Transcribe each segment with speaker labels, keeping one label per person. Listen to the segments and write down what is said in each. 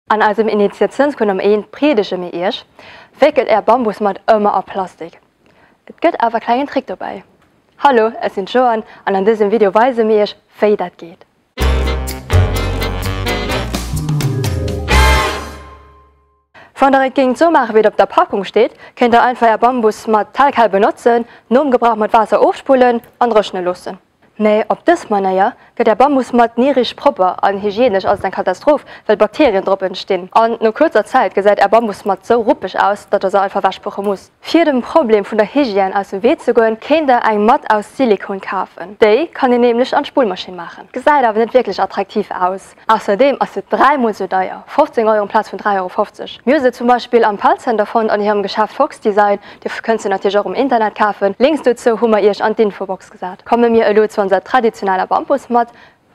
Speaker 1: An eisem Initiatiounscours Nummer 1 priedege mir iech, Wéckelt är Bambusmatt ëmmer a Plastik. Et gëtt awer e klengen Trick dobäi. Hallo, ech sinn d'Joanne an an dësem Video weise mir iech wéi dat geet. Wann der et géingt sou maache wéi et op der Packung steet, kéint der einfach är Bambusmatt tel quel benotzen, nom Gebrauch mat Waasser ofspullen an dréchne loossen. Mee op dës Manéier gëtt är Bambusmatt ni richteg propper an hygienesch ass et eng Katastroph, well Bakterien drop entstinn. An no kuerzer Zäit gesäit är Bambusmatt sou ruppeg aus, datt der se einfach ewechpuche musst. Fir dem Problem vun der Hygiène aus dem Wee ze goen, kéint der eng Matt aus Silikon kafen. Déi kann een nämlech an d'Spullmaschinn maachen. Gesäit awer net wierklech attraktiv aus. Ausserdeem ass se dräimol sou deier, 15 Euro amplaz vun 3,50 Euro. Mir hu se zum Beispill am Palcenter fonnt an hirem Geschäft Fox Design. Dir kënnt se natierlech och um Internet kafen. Links dozou hu mer iech an d'Infobox gesat. Komme mir elo zu onser traditioneller Bambusmatt.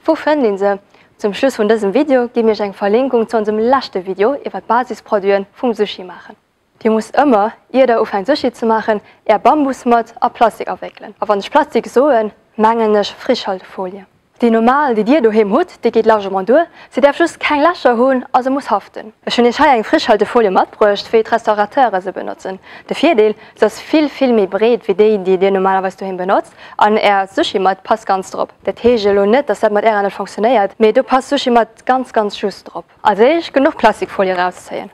Speaker 1: Wou fënnt een se? Zum Schluss vun dësem Video gi mir iech eng Verlinkung zu onsem leschte Video iwwer d'Basisproduiten vum Sushi maachen. Dir musst ëmmer, ier der ufänkt Sushi ze maachen, är Bambusmatt a Plastik awéckelen. A wann ech Plastik soen, mengen ech Frischhaltefolie. Déi normal, déi dir doheem hutt, déi geet largement duer. Se däerf just keng Lächer hunn a se muss haften. Ech hunn iech hei eng Frischhaltefolie matbruecht, wéi d'Restaurateure se benotzen. De Virdeel, se ass vill, vill méi breet wéi déi, déi dir normalerweis doheem benotzt an är Sushimatt passt ganz drop. Dat heescht elo net, dass dat mat ärer net fonctionnéiert, mee do passt d'Sushimatt ganz, ganz just drop. Als éischt genuch Plastikfolie erauszéien.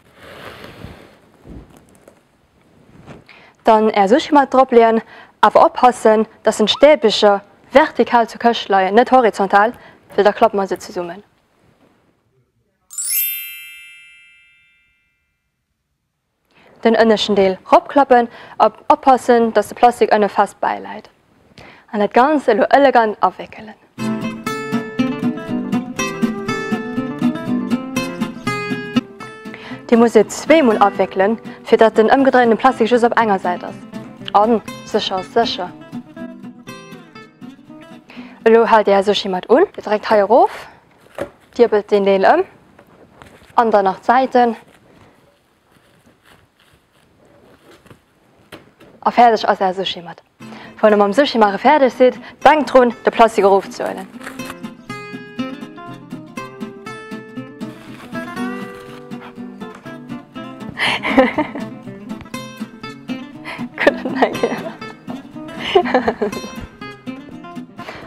Speaker 1: Dann är Sushimatt drop leeën, awer oppassen dass den Stäbecher vertikal zur Këscht leien, net horizontal, well da klappe mer se zesummen. Den ënneschten Deel ropklappen a oppassen dass de Plastik ënne fest bäiläit. An dat Ganzt elo elegant awéckelen. Dir musst et zweemol awéckelen, fir datt den ëmgedréinten Plastik just op enger Säit ass. An sécher ass sécher. Elo haalt Dir Är Sushi mat un. Dir dréckt hei erof, diebelt deen Deel ëm an dann nach d'Säiten. A fäerdeg ass är Sushi mat. Wann der mam Sushi maache fäerdeg sidd, denkt drun de Plastik erof ze huelen.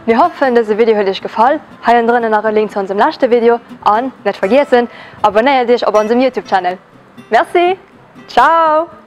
Speaker 1: Mir hoffen dëse Video huet iech gefall. Hei ënnendrënner nach e Link zu onsem leschte Video an net vergiessen, abonnéiert iech op onsem Youtube Channel. Merci! Ciao!